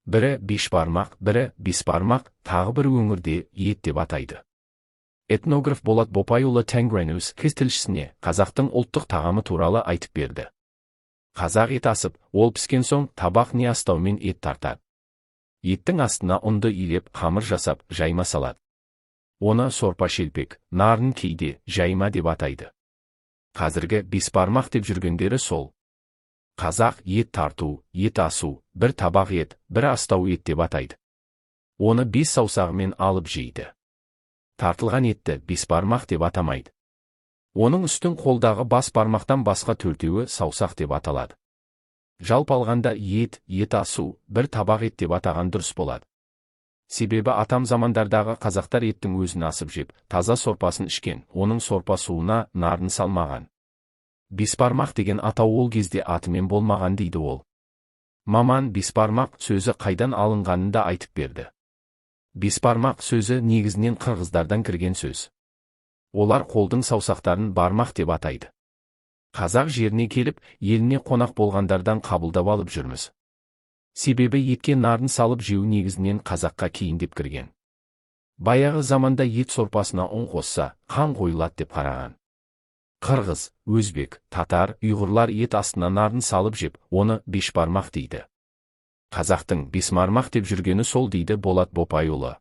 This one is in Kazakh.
Бірі бешбармақ, бірі бесбармақ, тағы бір өңірде ет деп атайды. Этнограф Болат Бопайұлы Tengrinews KZ тілшісіне қазақтың ұлттық тағамы туралы айтып берді. Қазақ ет асып, ол піскен соң табақ не астаумен ет тартады. Еттің астына ұнды илеп, қамыр жасап, жайма салады. Оны сорпа шелпек, нарын, кейде жайма деп атайды. Қазіргі бесбармақ деп жүргендері сол. Қазақ ет тарту, ет асу, бір табақ ет, бір астау ет деп атайды. Оны бес саусағымен алып жейді. Тартылған етті бесбармақ деп атамайды. Оның үстін қолдағы бас бармақтан басқа төртеуі саусақ деп аталады. Жалпы алғанда ет, ет асу, бір табақ ет деп атаған дұрыс болады. Себебі атам замандардағы қазақтар еттің өзін асып жеп, таза сорпасын ішкен, оның сорпа суына нарын салмаған. Бесбармақ деген атау ол кезде атымен болмаған, дейді ол. Маман бесбармақ сөзі қайдан алынғанын да айтып берді. Бесбармақ сөзі негізінен қырғыздардан кірген сөз. Олар қолдың саусақтарын бармақ деп атайды. Қазақ жеріне келіп, еліне қонақ болғандардан қабылдап алып жүрміз. Себебі етке нарын салып жеу негізінен қазаққа кейіндеп кірген. Баяғы заманда ет сорпасына ұн қосса, қан қойылады деп қараған. Қырғыз, өзбек, татар, ұйғырлар ет астына нарын салып жеп, оны бешбармақ дейді. Қазақтың бесмармақ деп жүргені сол, дейді Болат Бопайұлы.